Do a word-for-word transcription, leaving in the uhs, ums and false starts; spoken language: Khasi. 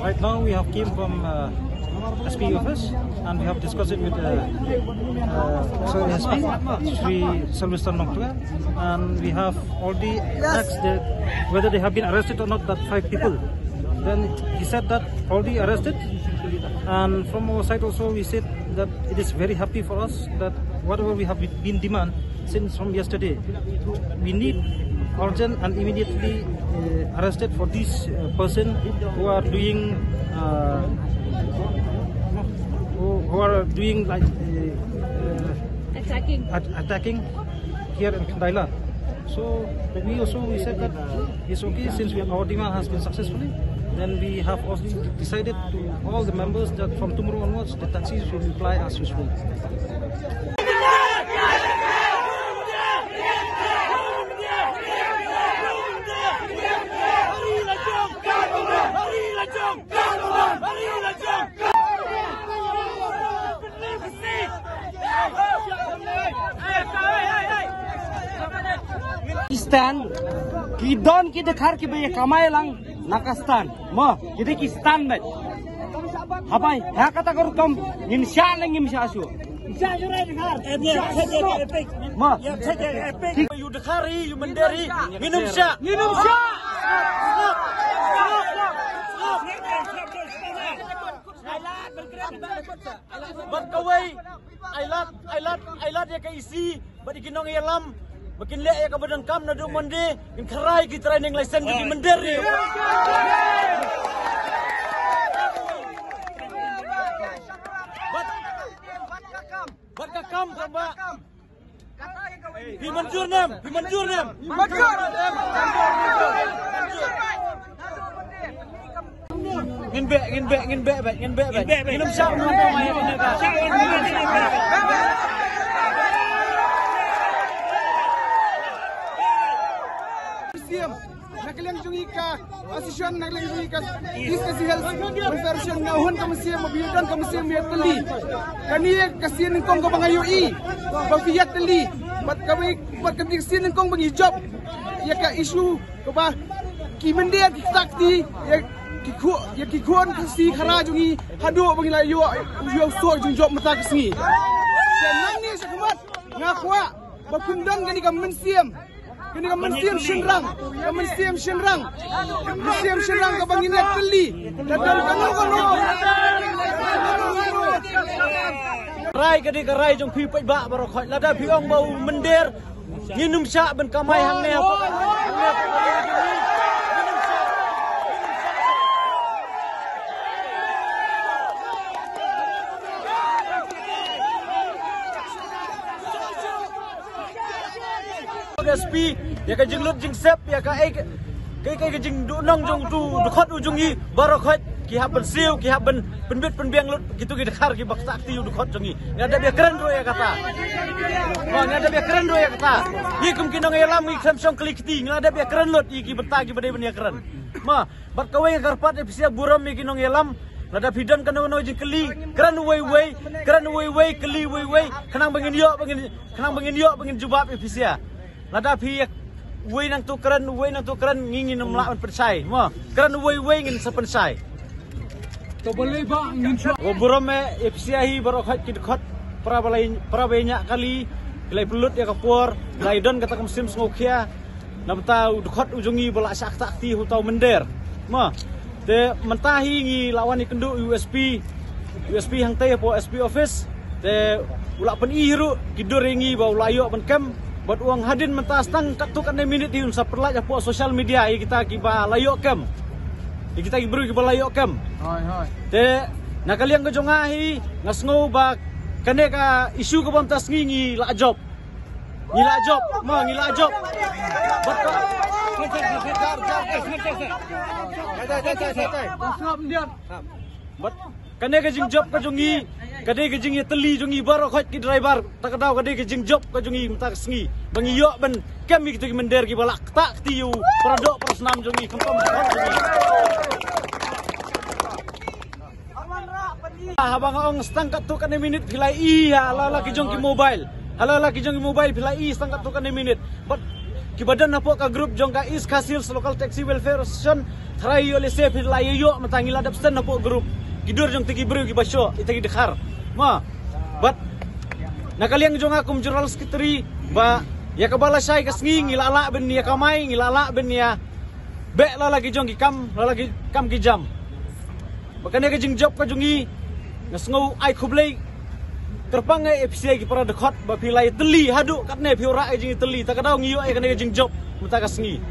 Right now we have came from uh, S P office and we have discussed it with uh, uh, sorry, S P, Sri Sylvester Nongtwer, and we have already asked the, whether they have been arrested or not, that five people. Then he said that already arrested, and from our side also we said that it is very happy for us that whatever we have been demand since from yesterday, we need urgent and immediately uh, arrested for this uh, person who are doing uh, who, who are doing like uh, uh, Attacking. at- attacking here in Khandailar. So we also we said that it's okay since we, our demand has been successfully. Then we have also decided to all the members that from tomorrow onwards the taxis will ply as usual. Stan, ki don ki dkhar kiba ïa kamai lang na ka stan. Mo, ki dei ki stan bad. Haba ha kata ka rukom ngin shah ne ngim shah shuh. Mo, ïa dkhar ïa mynder, ngin ym shah. Ngin ym shah. Bad kawei, ai lad, ai lad, ai lad ïa ka E C bad ïa ki nongïalam ba kin leh ïa kaba donkam naduh Monday, ngin khrai ki training license ba ki mynder ri. Bad, bad ka kam kaba Phi mynjur ne em? Phi mynjur ne em? Ngin beh, ngin beh, ngin beh, beh, ngin beh, beh. Ngin ym shah. Siem, na ka liang jong ngi ka association, na ka liang jong ngi ka East Khasi Hills Federation, nga hun ka mynsiem ba phi ïa don ka mynsiem ïa tylli. Kane ka sien nyngkong kaba nga ïohi ba phi ïa tylli. Bad kaba, bad kane ka sien nyngkong ba ngi jop ïa ka issue kaba ki mynder ki ktah kti ïa ki khun, ïa ki khun Khasi Khara jong ngi haduh ba ngi la ïoh, ïoh soh jong jop mynta ka sngi. Te nangne shakhmat nga kwah ba phin don kane ka mynsiem. Kane ka mynsiem shynrang, ka mynsiem shynrang, mynsiem shynrang kaba ngin ïa tylli. Ka don kano kano. Rai ka dei ka rai jong phi paidbah baroh khoit. Lada phi ong ba u mynder, ngin ym shah ban kamai hangne. S P, ïa ka jinglut jingsep, ïa ka ei, ka, ka, ka jingduhnong jong utu u dkhot u jong ngi, baroh khoit ki hap ban siew, ki hap ban pynbit pynbiang lut kito ki dkhar kiba ktah kti ïa u dkhot jong ngi. Nga dep ïa kren ruh ïa kata. Ma, nga dep ïa kren ruh ïa kata. Ngi kum ki nongïalam ngi khlem shong kli kti, nga dep ïa kren lut ïa ki bynta kiba dei ban ïa kren. Ma, bad kawei nga kyrpad ïa phi sha burom ïa ki nongïalam. Lada phi don kano kano jingkylli, kren uwei uwei, kren uwei uwei, kylli uwei uwei, khnang ba ngin ïoh, ba ngin, khnang ba ngin ïoh, ba ngin jubab ïa phi sha. Lada phi ïa, Uwei nangto kren, uwei nangto kren, ngi ngin ym lah ban pynshai. Mo, kren uwei uwei ngin sa pynshai. To balei ba ngin shu. Wa burom eh, ïa phi sha hi baroh khoit ki dkhot para ba la, para ba ïa ñiah kali, ki la pynlut ïa ka por, la ïa don kata ka mynsiem sngewkhia. Na bynta u dkhot u jong ngi ba la shah ktah kti ha uta u mynder. Mo. Te mynta hi ngi la wan ïakynduh ïa u S P, u S P hangtei hapoh S P office. Te u la pyni hi ruh ki dur ïa ngi ba u la ïoh ban kem. Bad u ong hadien mynta sa tang katto katne minit hi un sa pyllait hapoh social media ïa kita kiba la ïoh kem. Ïa kita ki briew kiba la ïoh kem. Hoi, hoi. Te na ka liang ka jong nga hi nga sngew ba kane ka issue kaba mynta sngi ngi la jop. Ngi la jop, mo, ngi la jop. Bad ka Bad kane ka jingjop ka jong ngi, ka dei ka jingïatylli jong ngi baroh khoit ki driver, ta ka daw ka dei ka jingjop ka jong ngi mynta ka sngi. Ba ngi ïoh ban kem ïa kito ki mynder kiba la ktah kti ïa u paradoh parasnam jong ngi, khamtam jong ngi. Haba nga ong sa tang katto katne minit phi la ïohi ha la la ki jong ki mobile. Ha la la ki jong ki mobile phi la ïohi sa tang katto katne minit. Bad kiba don hapoh ka group jong ka East Khasi Hills Local Taxi Welfare Association, tharai ïoh lehse phi la ïoh mynta ngi la dep send hapoh group ki dur jong kita ki briew kiba shoh, kita ki dkhar. Mo. Bad na ka liang jong nga kum General Secretary ba ïa kaba lashai ka sngi ngi la lah ban ïa kamai, ngi la lah ban ïa beh la la ki jong ki kam, la la ki kam ki jam. Ba kane ka jingjop ka jong ngi nga sngew ai khublei kyrpang ïa phi sha ki para dkhot ba phi la ïatylli haduh katne, phi wanrah ka jingïatylli, ta ka daw ngi ïoh ïa kane ka jingjop mynta ka sngi.